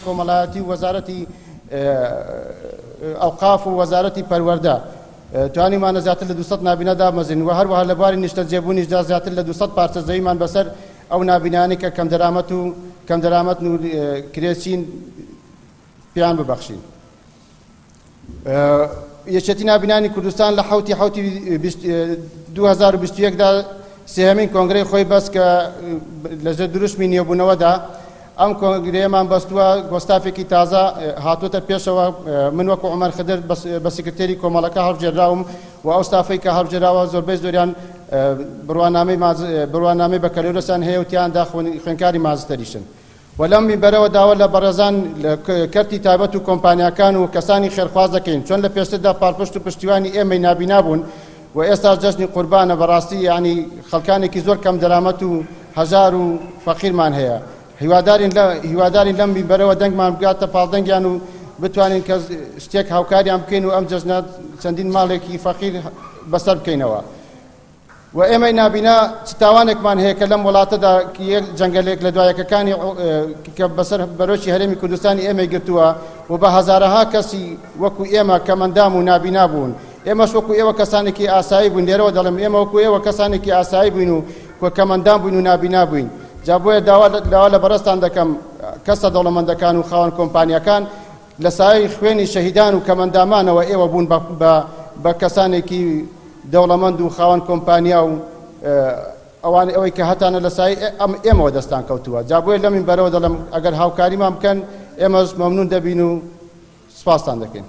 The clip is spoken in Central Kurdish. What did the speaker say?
کۆمەڵایەتی و وەزارەتی ئەوقاف و وەزارەتی پەروەردە توانیمانە زیاتر لە 200 نابینا دابمەزرێنین و هەروەها لە بواری نیشتەجێبوونیشدا زیاتر لە 200 پارچە زەویمان بەسەر ئەو نابینایانەی کە کەمدەرامەت و کەمدەرامەتن و کرێچین پێیان ببەخشین. یەکێتی نابینانی کوردستان لە حوتی حوتی 2021 دا سێهەمین کۆنگرەی خۆی بەست کە لەژێر دروشمی نوێبوونەوەدا ئەم کۆنگرەیەمان بەستووە، گۆستافێکی تازە هاتووەتە پێشەوە، من وەکو عومەر خدر بە سکرتێری کۆمەڵەکە هەڵبژێردراوم و ئەو ستافەی کە هەڵبژێراوە زۆربەی زۆریان بڕوانامەی بەکەلۆریۆسیان هەیە و تیاندا خوێندکاری ماجستەریشن. و لەم مینبەرەوە داوا لە بەڕێزان لە کەرتی تایبەت و کۆمپانیاکان و کەسانی خێرخواز دەکەین چۆن لە پێشتردا پاڵپشت و پشتیوانی ئێمەی نابینا بوون و ئێستاش جەژنی قوربانە بەڕاستی یانی خەڵکانێکی زۆر کەم دەرامەت و هەژار و فەقیرمان هەیە هیوادارین لە هیوادارین لەم مینبەرەوە دەنگمان بگاتە پاڵ دەنگیان و بتوانین کە شتێک هاوکاریان بکەین و ئەم جەژنە چەندین ماڵێکی فەقیر بەسەر بکەینەوە. وە ئێمەی نابینا چ تاوانێکمان هەیە کە لەم وڵاتەدا یەک جەنگەلێک لە دوایەکەکانی کە بەسەر بەرۆکی هەرێمی کوردستانی ئێمەی گرتووە و بە هەزارەها کەسی وەکو ئێمە کەمەندام و نابینا بوون ئێمەش وەکو ئێوە کەسانێکی ئاسایی بووین لێرەوە دەڵێم ئێمە وەکو ئێوە کەسانێکی ئاسایی بووین و کەمەندام بووین و نابینا بووین جا بۆیە داوا داوا لە بەڕێزتان دەکەم کەسە دەوڵەمەندەکان و خاوەن کۆمپانیاکان لە سایەی خوێنی شەهیدان و کەمەندامانەوە ئێوە بوون بە بە کەسانێکی دەوڵەمەند و خاوەن کۆمپانیا و ئەوان ئەوەی کە هەتانە لە سایەی ئەم ئێمەوە دەستان کەوتووە جا بۆیە لەم مینبەرەوە دەڵێم ئەگەر هاوکاریمان بکەن ئێمەش مەمنون دەبین و سوپاستان دەکەین.